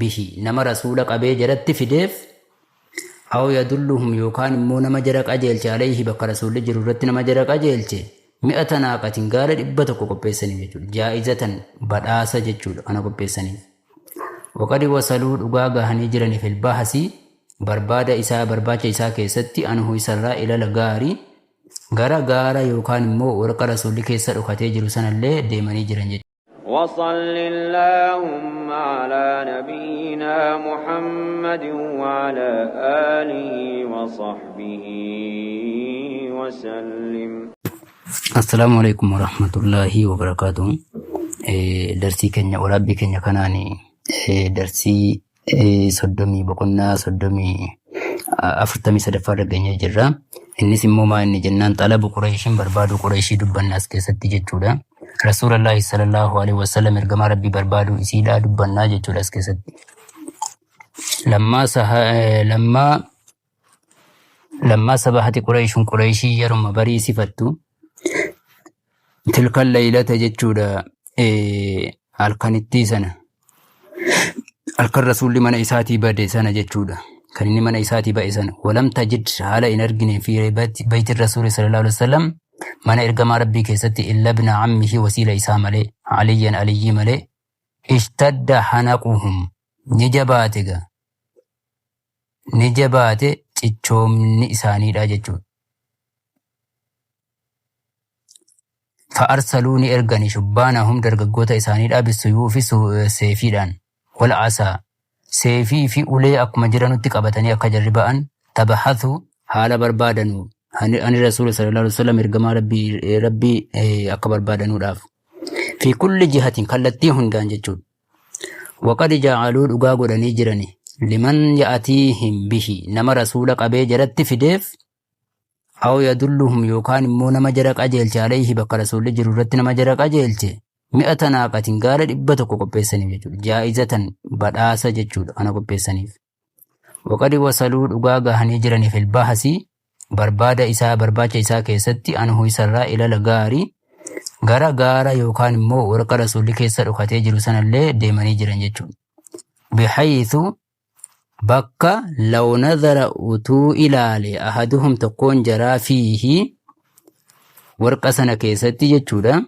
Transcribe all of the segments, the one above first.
Bihi nama Rasuula qabee jaratti fideef, aw yadulluhum yookaan immoo nama jara qajeelche, alayhi bakka Rasuulli jiru irratti nama jara qajeelche, mi'ata naaqatin gaala 100 qopheessaniif jechuudha. Jaa'izatan badhaasa jechuudha kana qopheessaniif. Waqadi wasaluu dhugaa gahanii jiraniif ilbaahasii barbaada isaa barbaacha isaa keessatti anhu isarraa ilala gaarii gara gaara yookaan immoo warqa Rasuulli keessa dhokatee jiru sanallee deemanii jiran jechuudha. وصل اللهم على نبينا محمد وعلى آله وصحبه وسلم. Assalaamu alaikum warahmatullaahi wabarakaatuh. Darsii keenya waraabbii keenya kanaan darsii soddomii boqonnaa soddomii afurtamii sadaffaa irra geenyee jirra. Innis immoo maa inni jennaan xalabu Qureeshiin barbaaduu Qureeshii dubbanna as keessatti jechuudha. Rasuulallaahi sallallahu alaihi wasallam ergamaa Rabbii barbaaduu isiidhaa dubbannaa jechuudha as keessatti. Lammaa saha lammaa lammaa sabahati Qureeshuun Qureeshii yeruma barii sifattu tilkan laylata jechuudha halkanittii sana halkan Rasuulli mana isaatii bade sana jechuudha. Kan inni mana isaatii ba'e sana walam tajid haala hin argine fi bayti Rasuuli sallallahu alaihi wasallam mana ergamaa Rabbii keessatti illa ibna ammihi wasiila isaa malee Aliyyan Aliyyii malee ishtadda hanaquhum ni jabaate ga ni jabaate cichoomni isaaniidha jechuudha. Fa'arsaluu ni ergani shubbaanahum dargaggoota isaaniidha bisuyuufi seefiidhaan wal asaa seefii fi ulee akkuma jiranutti qabatanii akka jarri ba'an tabahathu haala barbaadanu ani Rasuula sallallahu alaihi wasallam ergamaa Rabbii akka barbaadanuudhaaf fi kulli jihatin kallattii hundaan jechuudha. Waqad ja'aluu dhugaa godhanii jirani liman ya'atiihim bihi nama Rasuula qabee jaratti fideef aw yadulluhum yookaan immoo nama jara qajeelche alayhi bakka Rasuulli jiru irratti nama jara qajeelche mi'ata naaqatin gaala 100 qopheessaniif jechuudha. Jaa'izatan badhaasa jechuudha kana qopheessaniif. Waqadi wasaluu dhugaa gahanii jiraniif ilbaahasii barbaada isaa barbaacha isaa keessatti anhu isarraa ilala gaarii gara gaara yookaan immoo warqa Rasuulli keessa dhokatee jiru sanallee deemanii jiran jechuudha. Bihaythu bakka law nadhara utuu ilaale ahaduhum tokkoon jaraa fiihi warqa sana keessatti jechuudha.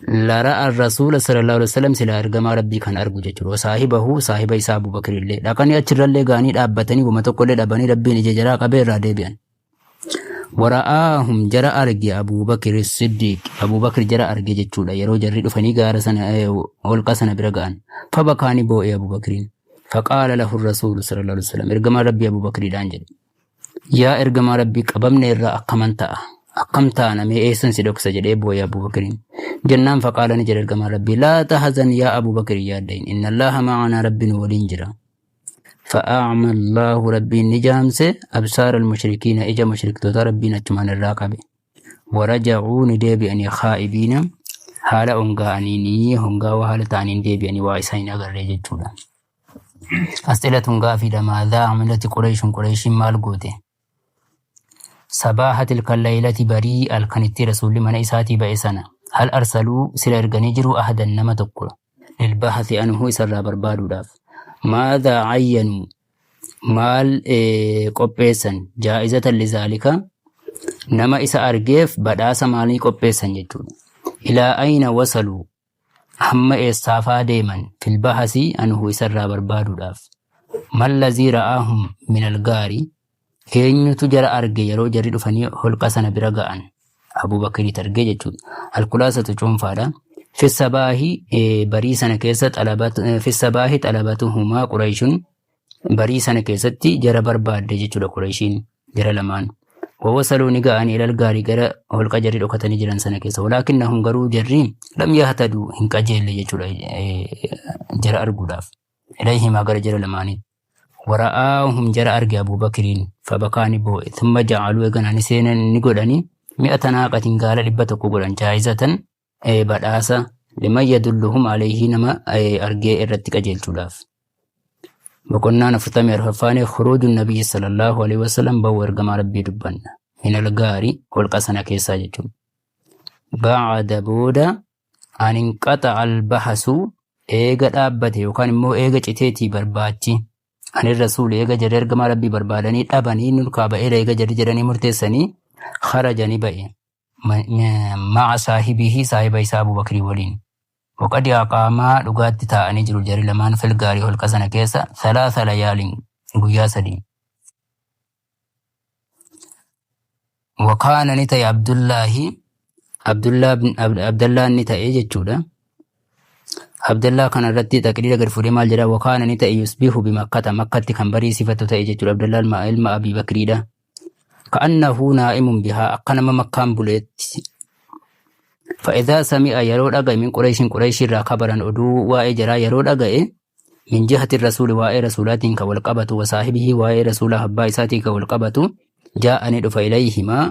Lara'a Rasuula sallallahu alaihi wasallam silaa ergamaa Rabbii kan argu jechuudha. Saahibahu saahiba isaa Abubakar illee dhaqanii achirrallee ga'anii dhaabbatanii wama tokkollee dhabanii Rabbiin ija jaraa qabee irraa deebi'an. Wara'aahum jara arge Abuu Bakr Siddiq Abuu Bakr jara arge jechuudha yeroo jarri dhufanii gaara sana holqa sana bira ga'an. Fabakaa ni boo'e Abuu Bakriin. Faqaala lahu Rasuulu sallallahu alaihi wasallam ergamaa Rabbii Abuu Bakriidhaan jedhe. Yaa ergamaa Rabbii qabamne irraa akkaman ta'a? Akkam taana mee eessan si dhoksa jedhee boo'e Abuu Bakriin. Jennaan faqaala ni jedhe ergamaan Rabbii laa tahzan yaa Abuu Bakr yaaddayin inna Allaaha ma'anaa Rabbi nu waliin jira. Fa'aama Allaahu Rabbiin ni jaamse absaara al-mushrikiina ija mushriktoota Rabbiin achumaan irraa qabe. Waraja'uu ni deebi'anii khaa'ibiina haala hongaa'aniinii hongaawaa haala ta'aniin deebi'anii waa isaan hin agarree jechuudha. Asxilatun gaafiidha maadhaa amilati Qureeshun Qureeshiin maal goote? Sabaaha tilka laylati barii halkanitti Rasuulli mana isaatii ba'e sana hal arsaluu sila erganii jiruu ahadan nama tokko lilbahasi anhu isarraa barbaaduudhaaf. Maadhaa ayyanuu maal qopheessan jaa'izatan lizaalika nama isa argeef badhaasa maalii qopheessan jechuudha. Ilaa ayna wasaluu hamma eessaafaa deeman filbahasi anhu isarraa barbaaduudhaaf. Mallazii ra'aahum minal gaari eenyutu jara arge yeroo jarri dhufanii holqa sana bira ga'an Abubakriit arge jechuudha. Alkulaasatu cuunfaadha. Fissabaahi barii sana keessa fissabaahi xalabatuhumaa Qurayshuun barii sana keessatti jara barbaadde jechuudha Qurayshiin jara lamaan. Wawasaluu ni ga'an ilal gaarii gara holqa jarri dhokatanii jiran sana keessa. Walaakinnahum garuu jarri lam yahtaduu hin qajeelle jechuudha jara arguudhaaf. Ilayhimaa gara jara lamaanii. Wara'aahum jara arge Abuu Bakriin fabakaa ni boo'e. Thumma ja'aluu eganaa ni seenan ni godhani mi'ata naaqatin gaala 100 godhan jaa'izatan badhaasa liman yadulluhum alayhi nama argee irratti qajeelchuudhaaf. Boqonnaan 44ffaan khuruujun nabiyyi sallallahu alaihi wasallam ba'uu ergamaa Rabbii dubbanna. Minal gaari holqa sana keessaa jechuudha. Ba'ada booda an inqaxa'a albahasu Eega dhaabbate yookaan immoo eega citeetii barbaachi. Ani rasuuli eega jarri ergamaa Rabbii barbaadanii dhabanii nurkaa ba'eera eega jarri jedhanii murteessanii kharaja ni ba'e. Ma'a saahibihi saahiba isaa Abu Bakrii waliin. Waqad aqaamaa dhugaatti taa'anii jiru jarri lamaan fil gaarii holqa sana keessa thalaatha layaalin guyyaa 3. Wakaana ni ta'e Abdullaahi Abdallaan ni ta'e jechuudha. Abdallaa kana irratti taqriira gad fuudhee maal jedha wakaana ni ta'e yusbihu bimakkata makkatti kan bariisifatu ta'e jechuudha. Abdallaan ilma Abii Bakriidha. Ka'annahu naa'imun bihaa akka nama makkaan buleetti. Fa'idhaa sami'a yeroo dhaga'e min Qureeshin Qureeshii irraa kabaran oduu waa'ee jaraa yeroo dhaga'e min jihati rasuuli waa'ee rasuulaatiin kan wal qabatu wa saahibihi waa'ee rasuulaa abbaa isaatiin kan wal qabatu jaa'a ni dhufa ilayhimaa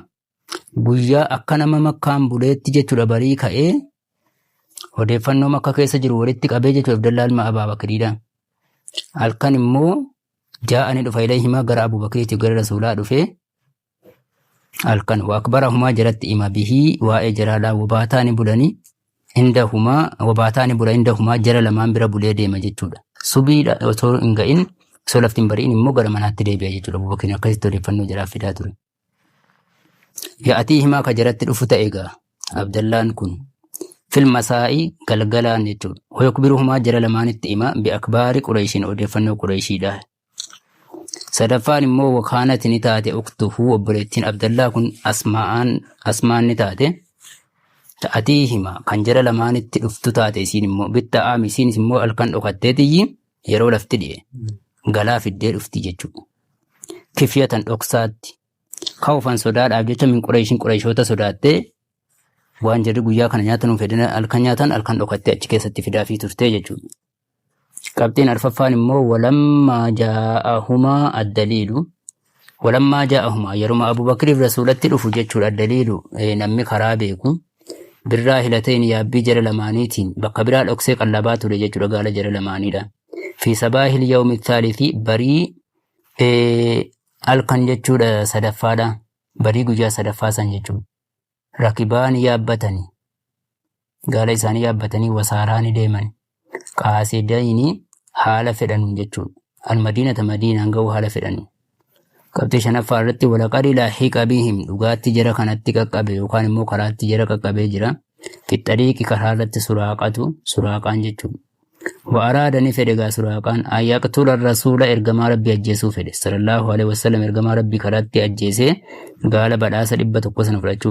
guyyaa akka nama makkaan buleetti jechuudha barii ka'ee odeeffannoo makka keessa jiru walitti qabee jechuudha Abdallaa ilma Abaa Bakriidha. Halkan immoo jaa'a ni dhufa ilayhimaa gara Abu Bakriitti gara rasuulaa dhufee halkan wa akbarahumaa jalatti ima bihii waa'ee jaraadhaa wabaataa ni bulanii indahumaa wabaataa ni bula indahumaa jara lamaan bira bulee deema jechuudha. Subiidha osoo hin ga'in osoo lafti hin bari'in immoo gara manaatti deebi'a jechuudha. Abubakriin akkasitti odeeffannoo jaraaf fidaa ture. Ya'atii himaa ka jaratti dhufu ta'e egaa Abdallaan kun fil masaa'ii galgalaan jechuudha. Wayukbiruhumaa jara lamaanitti ima bi akbaari Qureeshiin odeeffannoo Qureeshiidha. Sadaffaan immoo wakaanati ni taate uktuhu obboleettiin Abdallaa kun Asmaa'aan Asmaan ni taate. Ta'atii hima kan jara lamaanitti dhuftu taate isiin immoo bitta aami isiinis immoo halkan dhokattee tiyyi yeroo lafti dhi'e galaa fiddee dhufti jechuudha. Kifyatan dhoksaatti kawfan sodaadhaaf jecha min Qureeshin Qureeshoota sodaattee waan jarri guyyaa kana nyaatan nuuf fedhan halkan nyaatan halkan dhokattee achi keessatti fidaafii turtee jechuudha. Qabxiin arfaffaan immoo walammaa jaa'ahumaa addaliilu walammaa jaa'ahumaa yeruma Abubakriif rasuulatti dhufu jechuudha addaliilu namni karaa beeku birraa hilateen yaabbii jara lamaaniitiin bakka biraa dhoksee qallabaa ture jechuudha gaala jara lamaaniidha. Fi sabaahil yawmi thaalithi barii halkan jechuudha sadaffaadha barii guyyaa sadaffaa san jechuudha. Rakibaani yaabbatani gaala isaanii yaabbatanii wasaaraani deeman qaasidayni haala fedhanuun jechuudha. Almadiinata madiinaan ga'uu haala fedhanuun. Qabxii shanaffaa irratti walaqad laahiqa bihim dhugaatti jara kanatti qaqqabe yookaan immoo karaatti jara qaqqabee jira. Fixxariiqi karaa irratti suraaqatu suraaqaan jechuudha. Wa araada ni fedhe gaa suraaqaan an yaqtula rasuula ergamaa rabbii ajjeesuu fedhe sallallahu alaihi wasallam ergamaa rabbii karaatti ajjeesee gaala badhaasa 100 sana fudhachuu.